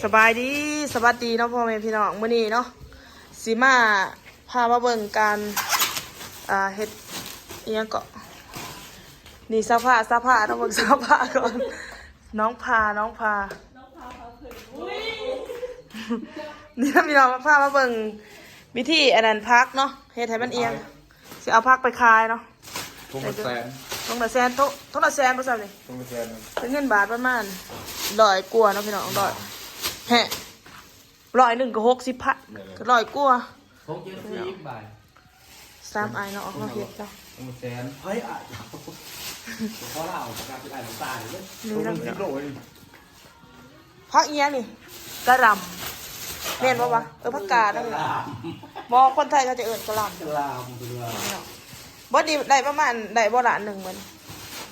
ສະບາຍດີ ສະຫວັດດີເນາະ ພໍ່ແມ່ພີ່ນ້ອງ ມື້ນີ້ເນາະ ຊິມາພາມາເບິ່ງການ ອ່າ ເຮັດອີ່ຫຍັງເກາະ ນີ້ ຊັກຜ້າ ຊັກຜ້າເນາະ ເບິ່ງຊັກຜ້າກ່ອນ ນ້ອງພາ ນ້ອງພາ ນີ້ນະພີ່ນ້ອງ ພາມາເບິ່ງວິທີອັນນັ້ນ ຜັກເນາະ ເຮັດໃຫ້ມັນອຽງ ຊິເອົາຜັກໄປຂາຍເນາະ ຖົງລະແສນ ຖົງລະແສນ ໂຕ ຖົງລະແສນບໍ່ຊ້ຳນີ້ ຖົງລະແສນ ເປັນເງິນບາດປະມານຮ້ອຍກວ່າເນາະພີ່ນ້ອງ ຮ້ອຍ ແຮະ ຮ້ອຍໜຶ່ງກໍຫົກສິບພັນ ແມ່ນແຫຼະ ກໍຮ້ອຍກວ່າ ຫົກເຈັດສິບບາດ ສາມອ້າຍເນາະ ເຮົາເຮັດເນາະ ຖົງລະແສນ ເຮີ້ຍ ອ້າຍ ພໍລາວ ການເປັນອ້າຍນ້ຳຕາເດ້ ນີ້ເນາະ ຖົງລະສິບໂລນີ້ ຜັກອີ່ຫຍັງນີ້ ກະຫຼ່ຳ ແມ່ນບໍ່ວະ ເອີ ຜັກກາດເນາະ ບໍ່ ຄົນໄທເຂົາຈະເອີ້ນກະຫຼ່ຳ ກະຫຼ່ຳ ເນາະ ເບິດນີ້ໄດ້ປະມານ ໄດ້ບໍ່ລ້ານໜຶ່ງເບິດນີ້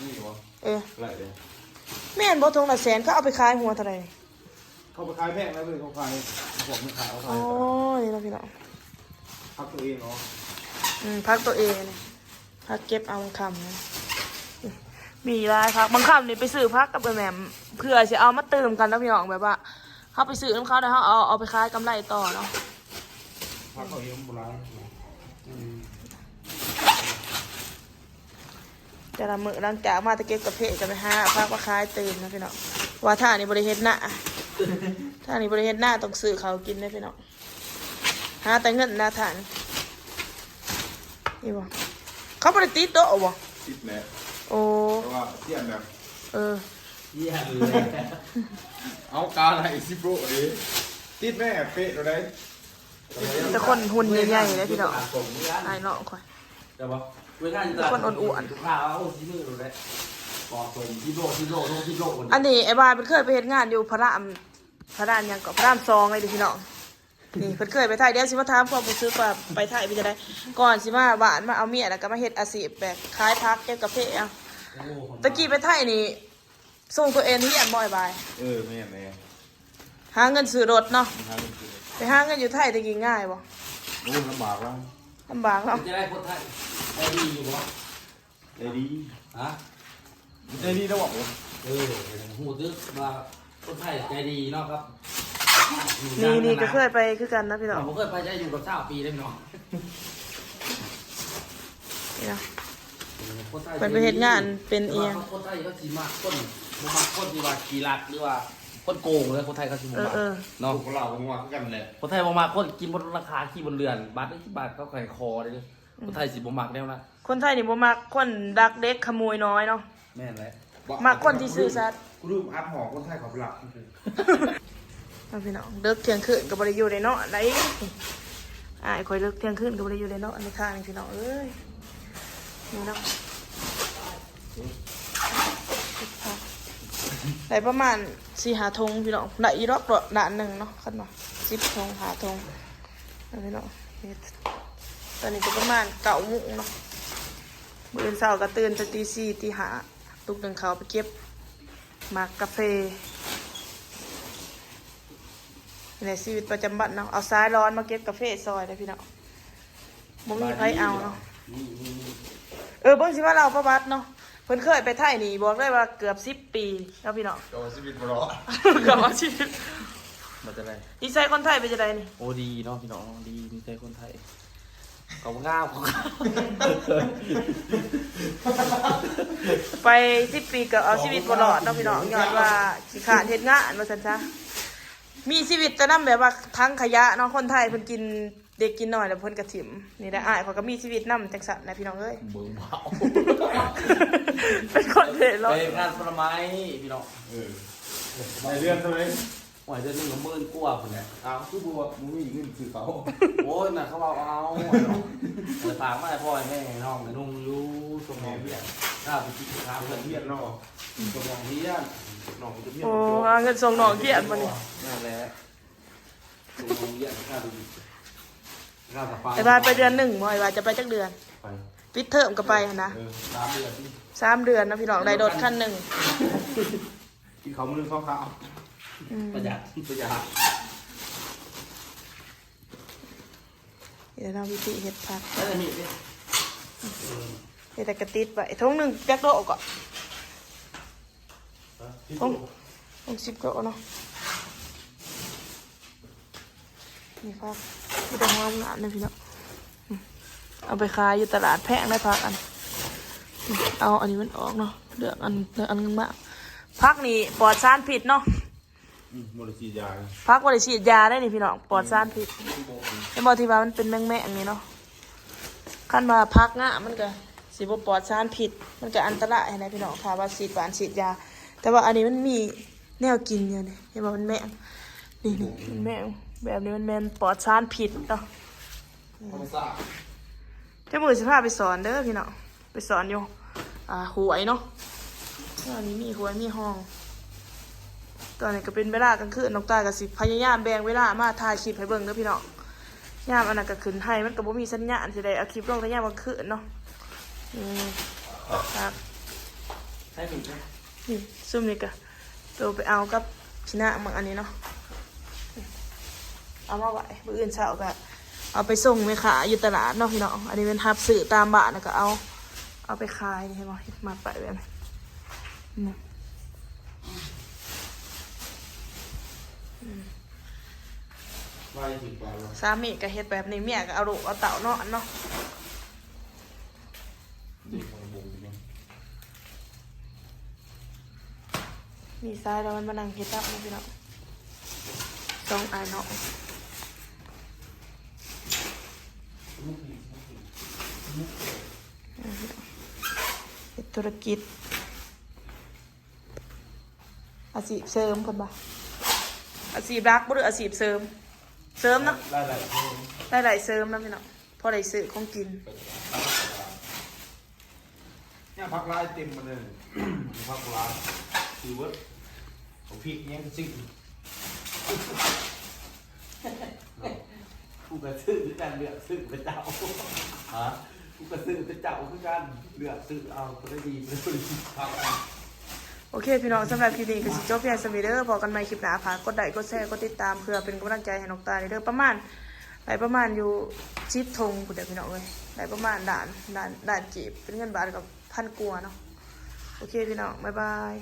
ນີ້ບໍ່ ເອີ ໄດ້ເດ້ ແມ່ນບໍ່ ຖົງລະແສນ ເຂົາເອົາໄປຂາຍຫົວເທົ່າໃດ ເຂົາໄປຂາຍແພງນະເວີຍ ເຂົາຂາຍ ພວກແມ່ຄ້າເຂົາຂາຍ ໂອ້ ນີ້ເນາະພີ່ນ້ອງ ຜັກຕົວເອງເນາະ ອືມ ຜັກຕົວເອງ ຜັກເກັບເອົາມັນຄ່ຳນະ ມີຫຼາຍຜັກ ມັນຄ່ຳນີ້ໄປຊື້ຜັກກັບເອື້ອຍແໝ່ມ ເພື່ອຊິເອົາມາຕື່ມກັນນະພີ່ນ້ອງ ແບບວ່າເຮົາໄປຊື້ນຳເຂົາແລ້ວເຮົາເອົາ ເອົາໄປຂາຍກຳໄລຕໍ່ເນາະ ຜັກເຂົາເອງບໍ່ຫຼາຍ ອືມ ແຕ່ລະມື້ຫຼັງຈາກມາແຕ່ເກັບກາເຟ ກໍໄປຫາຜັກມາຂາຍຕື່ມນະພີ່ນ້ອງ ວ່າຖ້ານີ້ບໍ່ໄດ້ເຮັດນາ ຖ້ານີ້ບໍ່ໄດ້ເຮັດນາ ຕ້ອງຊື້ເຂົ້າກິນເດ້ພີ່ນ້ອງ ຫາແຕ່ເງິນນະທ່ານ ນີ້ບໍ່ ເຂົາບໍ່ໄດ້ຕິດໂຕະບໍ່ ຕິດແຫຼະ ໂອ້ ແຕ່ວ່າສຽນແບບ ເອີ ສຽນແຫຼະ ເອົາກາໄດ້ສິບໂລເດ້ ຕິດແນ່ເປະໂລໄດ໋ ແຕ່ຄົນຫຸ່ນໃຫຍ່ໆເດ້ພີ່ນ້ອງ ອ້າຍນ້ອງຂ້ອຍ ແຕ່ວ່າເວລາ ແຕ່ຄົນອ້ວນໆ ລູກຄ້າວ່າ ໂອ້ ສິບໂລໄດ໋ ປອກສົມສິບໂລ ສິບໂລ ສິບໂລ ອັນນີ້ອ້າຍບາຍເພິ່ນເຄີຍໄປເຮັດງານຢູ່ພະລາມ ພະລາມຫຍັງເກາະ ພະລາມສອງເລີຍເດ້ພີ່ນ້ອງ ນີ້ເພິ່ນເຄີຍໄປໄທ ດຽວຊິມາຖາມຄວາມຮູ້ສຶກວ່າໄປໄທເປັນຈັ່ງໃດ ກ່ອນຊິມາບ້ານ ມາເອົາເມຍ ແລ້ວກໍມາເຮັດອາຊີບແບບຂາຍຜັກ ເກັບກາເຟ ເອົາ ໂອ້ ຕະກີ້ໄປໄທນີ້ ສົ່ງໂຕເອງຮຽນບໍ່ອ້າຍບາຍ ເອີ ແມ່ນແຫຼະ ຫາເງິນຊື້ລົດເນາະ ຫາເງິນຊື້ລົດ ໄປຫາເງິນຢູ່ໄທຕະກີ້ງ່າຍບໍ່ ໂອ້ ລຳບາກຫຼາຍ ລຳບາກເນາະ ເປັນຈັ່ງໃດຄົນໄທ ໃຈດີຢູ່ບໍ່ ໃຈດີ ຮະ ໃຈດີແລ້ວບໍ່ ເອີ ຮູ້ສຶກວ່າຄົນໄທໃຈດີເນາະ ກັບ ນີ້ ນີ້ກໍເຄີຍໄປຄືກັນນະພີ່ນ້ອງ ເຮົາບໍ່ເຄີຍໄປ ຈະຢູ່ກັບຊາວປີເດ້ພີ່ນ້ອງ ນີ້ນະ ເອີ ຄົນໄທ ເພິ່ນໄປເຮັດງານເປັນອີ່ຫຍັງ ແຕ່ວ່າຄົນໄທເຂົາຊິມັກຄົນ ບໍ່ມັກຄົນທີ່ວ່າຂີ້ລັກ ຫຼືວ່າຄົນໂກງເລີຍ ຄົນໄທເຂົາຊິບໍ່ມັກ ເອີ ເນາະ ພວກລາວກໍບໍ່ມັກຄືກັນແຫຼະ ຄົນໄທບໍ່ມັກຄົນກິນບົນລາຄາ ຂີ້ບົນເດືອນ ບາດໜຶ່ງສິບບາດ ເຂົາກໍໃຫ້ຂໍເດ້ ຄົນໄທຊິບໍ່ມັກແນວນັ້ນ ຄົນໄທນີ້ບໍ່ມັກຄົນລັກເດັກຂະໂມຍນ້ອຍເນາະ ແມ່ນແຫຼະ ມັກຄົນທີ່ຊື່ສັດ ກູລືມອັດໝໍ້ຄົນໄທເຂົາໄປລັກ ເອົາພີ່ນ້ອງ ເດິກທ່ຽງຄືນກໍບໍ່ໄດ້ຢູ່ໄດ້ນອນໃດ໋ ອ້າຍຂ້ອຍເດິກທ່ຽງຄືນກໍບໍ່ໄດ້ຢູ່ໄດ້ນອນໃນຄ້າງນີ້ພີ່ນ້ອງເອີຍ ນີ້ເນາະ ໄດ້ປະມານສີ່ຫ້າຖົງພີ່ນ້ອງ ໄດ້ຢູ່ດອກ ລ້ານໜຶ່ງເນາະ ຄັນວ່າສິບຖົງ ຫ້າຖົງ ເອົາພີ່ນ້ອງ ເຮັດ ຕອນນີ້ກໍປະມານເກົ້າໂມງເນາະ ມື້ອື່ນເຊົ້າກໍຕື່ນແຕ່ຕີສີ່ ຕີຫ້າ ລຸກໜຶ່ງເຂົ້າໄປເກັບໝາກກາເຟ ນີ້ແຫຼະຊີວິດປະຈຳວັນເນາະ ເອົາສາຍຮ້ອນມາເກັບກາເຟຊ່ອຍເດ້ພີ່ນ້ອງ ບໍ່ມີໃຜເອົາເນາະ ເອີ ເບິ່ງຊິມາເລົ່າປະຫວັດເນາະ ເພິ່ນເຄີຍໄປໄທນີ້ ບອກເລີຍວ່າເກືອບສິບປີເນາະພີ່ນ້ອງ ເກືອບວ່າຊີວິດບໍ່ລອດ ເກືອບວ່າຊີວິດ ມາແຕ່ໃດ ນິໄສຄົນໄທເປັນຈັ່ງໃດນີ້ ໂອ້ ດີເນາະພີ່ນ້ອງ ດີ ນິໄສຄົນໄທ ເຂົາງາມ ໄປສິບປີກໍເອົາຊີວິດບໍ່ລອດເນາະພີ່ນ້ອງ ຍ້ອນວ່າຂີ້ຄ້ານເຮັດງານວ່າຊັ້ນຊະ ມີຊີວິດແຕ່ນຳແບບວ່າຖັງຂະຫຍະເນາະ ຄົນໄທເພິ່ນກິນເດັກກິນນ້ອຍແລ້ວເພິ່ນກໍຖິ້ມ ນີ້ແຫຼະ ອ້າຍຂ້ອຍກໍມີຊີວິດນຳຈັ່ງຊັ້ນນະພີ່ນ້ອງເອີຍ ເບິ່ງເບົາ ເປັນຄົນເພເນາະ ໄປງານຜະລະໄມ້ພີ່ນ້ອງ ເອີ ໄດ້ເດືອນເທົ່າໃດ? ໂອ້ຍ ເດືອນໜຶ່ງກໍໝື່ນກວ່າພຸ້ນແຫຼະ ອ້າວ ຄືບໍ່ວ່າບໍ່ມີເງິນຊື້ເຂົ້າ ໂອ້ຍ ນັ້ນເຂົາເວົ້າເອົາ ເອີ ຝາກມາໃຫ້ພໍ່ໃຫ້ແມ່ໃຫ້ນ້ອງໄດ້ນຸ່ງຢູ່ ສົ່ງນ້ອງຮຽນ ຖ້າໄປກິນຂ້າວເພື່ອນຮຽນເນາະ ສົ່ງນ້ອງຮຽນ ນ້ອງຈະຮຽນ ໂອ້ ຫາເງິນສົ່ງນ້ອງຮຽນບັດນີ້ ນັ້ນແຫຼະ ສົ່ງນ້ອງຮຽນ ຖ້າໄປ ຖ້າໄປ ໄອ້ວ່າໄປເດືອນໜຶ່ງບໍ່ ໄອ້ວ່າຈະໄປຈັກເດືອນ? ໄປ ປິດເທີມກໍໄປຫັ້ນນະ ເອີ ສາມເດືອນ ສາມເດືອນເນາະພີ່ນ້ອງ ໄດ້ລົດຄັນໜຶ່ງ ກິນເຂົ້າມື້ໜຶ່ງສອງຄາວ ອືມ ປະຢັດ ປະຢັດ ເຮັດແນວວິທີເຮັດຜັກ ເຮັດແລ້ວກໍຕິດໄວ້ ຖົງໜຶ່ງຈັກໂລກໍ ຮະ ຫົກ ຫົກສິບໂລເນາະ ນີ້ຜັກ ມີແຕ່ຫອມງາມເດ້ພີ່ນ້ອງ. ອືມ ເອົາໄປຂາຍຢູ່ຕະຫຼາດແພງໄດ໋ຜັກອັນ ອືມ ເອົາອັນນີ້ມັນອອກເນາະ ເລືອກອັນ ເລືອກອັນງາມໆ. ຜັກນີ້ປອດສານພິດເນາະ. ອືມ ບໍ່ໄດ້ສີດຢາ ຜັກບໍ່ໄດ້ສີດຢາໄດ໋ນີ້ພີ່ນ້ອງ ປອດສານພິດ. ອືມ ເຫັນບໍ່ທີ່ວ່າມັນເປັນແມງໆນີ້ເນາະ ຄັນວ່າຜັກງາມມັນກະຊິບໍ່ປອດສານພິດ ມັນກະອັນຕະລາຍຫັ້ນນະພີ່ນ້ອງ ຖ້າວ່າສີດຫວານສີດຢາ. ແຕ່ວ່າອັນນີ້ມັນມີແນວກິນຢູ່ນີ້ ເຫັນບໍ່ ມັນແມງ ນີ້ໆ ມັນແມງ ແບບນີ້ມັນແມ່ນປອດສານພິດເນາະ. ທຳມະຊາດ. ຈັກມື້ຊິພາໄປສອນເດີພີ່ນ້ອງ ໄປສອນຢູ່ ອ່າ ຫ້ວຍເນາະ. ອັນນີ້ມີຫ້ວຍມີຮ່ອງ. ຕອນນີ້ກໍເປັນເວລາກາງຄືນ ນ້ອງຕາຍກໍຊິພະຍາຍາມແບ່ງເວລາມາຖ່າຍຄລິບໃຫ້ເບິ່ງເດີພີ່ນ້ອງ. ຍາມອັນນັ້ນກໍຂຶ້ນໄຮ່ ມັນກໍບໍ່ມີສັນຍານ ຊິໄດ້ເອົາຄລິບລົງແຕ່ຍາມກາງຄືນເນາະ. ອືມ ຄັກ ໃຊ້ມີດໄໝ? ນີ້ ຊຸມນີ້ກະ ໂຕໄປເອົາກັບຂີ້ໜ້າມັກອັນນີ້ເນາະ ເອົາມາໄວ້ ມື້ອື່ນເຊົ້າກະເອົາໄປສົ່ງແມ່ຄ້າຢູ່ຕະຫຼາດເນາະພີ່ນ້ອງ. ອັນນີ້ແມ່ນຮັບຊື້ຕາມບ້ານ ແລ້ວກະເອົາ ເອົາໄປຂາຍ ນີ້ເຫັນບໍ່ ມັດໄປແບບນີ້ ນີ້ ອືມ ວ່າຊິປານ ສາມີກະເຮັດແບບນີ້ ເມຍກະເອົາລູກເອົາເຕົ້ານອນເນາະ. ມີຊາຍແລ້ວມັນມານັ່ງເຮັດນຳເນາະພີ່ນ້ອງ ສອງອ້າຍນ້ອງ. ເຮັດທຸລະກິດ ອາຊີບເສີມເພິ່ນວ່າ ອາຊີບຫຼັກບໍ່ ຫຼືອາຊີບເສີມ? ເສີມເນາະ ລາຍໄດ້ເສີມ ລາຍໄດ້ເສີມເນາະພີ່ນ້ອງ ພໍໄດ້ຊື້ຂອງກິນ. ຍາມຜັກຫຼາຍເຕັມໝົດເລີຍ ຜັກຫຼາຍ ຊື້ເບິດ ເອົາພິກຫຍັງຊື້ ກູກະຊື້ຄືກັນ ເລືອກຊື້ຄືເຈົ້າ ຮະ ກູກະຊື້ຄືເຈົ້າຄືກັນ ເລືອກຊື້ເອົາ ໂຕໃດດີ ໂຕໃດບໍ່ດີ ຜັກ. ໂອເຄພີ່ນ້ອງ ສຳລັບຄລິບນີ້ກໍຊິຈົບພຽງສ່ຳນີ້ເດີ ພໍ້ກັນໃໝ່ຄລິບໜ້າ ຝາກກົດໄລ ກົດແຊ ກົດຕິດຕາມ ເພື່ອເປັນກຳລັງໃຈໃຫ້ນ້ອງຕາຍເດີ. ປະມານ ໄດ້ປະມານຢູ່ສິບຖົງພຸ້ນແຫຼະພີ່ນ້ອງເອີຍ ໄດ້ປະມານລ້ານ ລ້ານ ລ້ານກີບ ເປັນເງິນບາດກໍພັນກວ່າເນາະ. ໂອເຄພີ່ນ້ອງ ບາຍບາຍ.